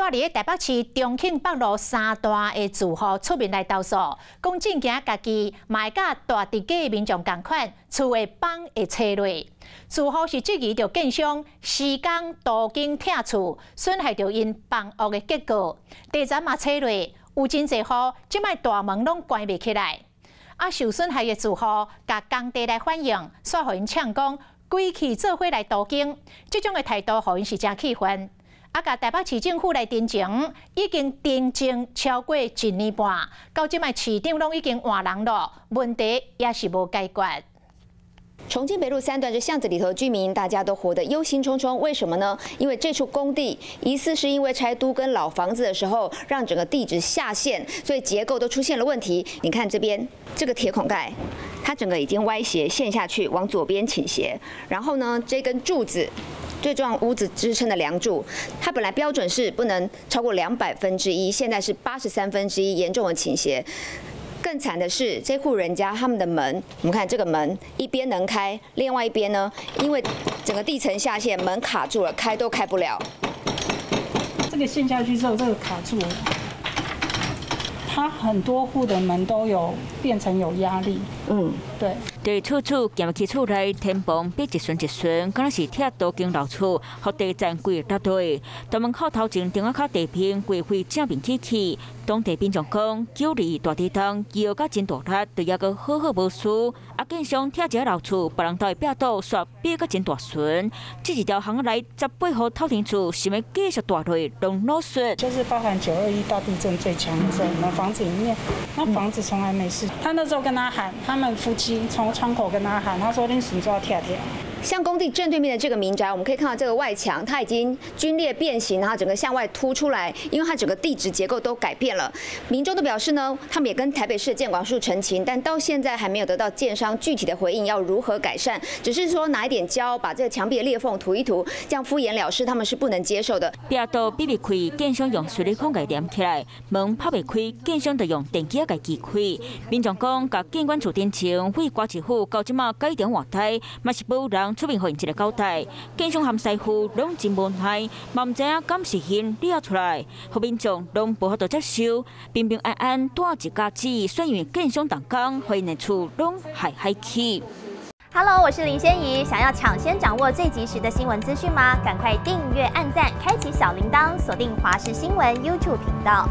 蹛佇咧台北市重慶北路三段的住戶出面來投訴，講正驚家己嘛會佮大直街民眾仝款，厝的枋會斜落。住戶是質疑著建商施工都更拆厝，損害著𪜶房屋的結構。地層嘛斜落，有真濟戶這擺大門攏關袂起來。啊，受損害的住戶共工地來反映，煞予𪜶嗆講規氣做伙來都更，這種的態度予𪜶是誠氣憤。啊！共台北市政府來陳情，已經陳情超過一年半，到這擺市長攏已經換人囉，問題也是無解決。重慶北路三段這巷子裡頭的居民，大家都活得憂心忡忡。為什麼呢？因為這處工地疑似是因為拆都更老房子的時候，讓整個地質下陷，所以結構都出現了問題。你看這邊這個鐵孔蓋，它整個已經歪斜陷下去，往左邊傾斜。然後呢，這根柱子，最重要屋子支撐的梁柱，它本來標準是不能超過1/200，現在是1/83，嚴重的傾斜。更慘的是，這戶人家他們的門，我們看這個門一邊能開，另外一邊呢，因為整個地層下陷，門卡住了，開都開不了。這個陷下去之後，這個卡住了，它很多戶的門都有變成有壓力。對。地處處行入去厝內，天棚變一寸一寸，敢若是拆都更老厝，予地層規個落地。大門口頭前頂仔跤地坪，規塊正面起去。當地民眾講，92大地動，搖甲真大力，都猶閣好好無事。啊，建商拆一个老厝，別人兜的壁倒煞變甲真大損。這一條巷仔內18戶透天厝，是欲繼續蹛落，攏老實。就是包含9·21大地震最強的時候，我們房子裡面，那房子從來沒事。他那時候跟他喊，他們夫妻從窗口跟他喊，他說：“恁孫怎拆拆。” 像工地正對面的這個民宅，我們可以看到這個外牆，它已經龜裂變形，然後整個向外凸出來，因為它整個地質結構都改變了。民眾都表示呢，他們也跟台北市建管處陳情，但到現在還沒有得到建商具體的回應，要如何改善？只是說拿一點膠把這個牆壁的裂縫塗一塗，這樣敷衍了事，他們是不能接受的。壁倒閉袂開，建商用矽利康共黏起來，門拍袂開，建商就用電機仔共支開。民眾講，共建管處陳情，為歌市府到這馬改朝換代，嘛是無人出面予𪜶一個交代，建商和師傅攏真無奈，嘛毋知影敢是𪜶掠出來，予民眾攏無法度接受，平平安安蹛一家子，煞因為建商動工，予𪜶的厝攏害害去。 Hello，我是林仙怡，想要搶先掌握最及時的新聞資訊嗎？趕快訂閱、按讚、開啟小鈴鐺，鎖定華視新聞 YouTube 頻道。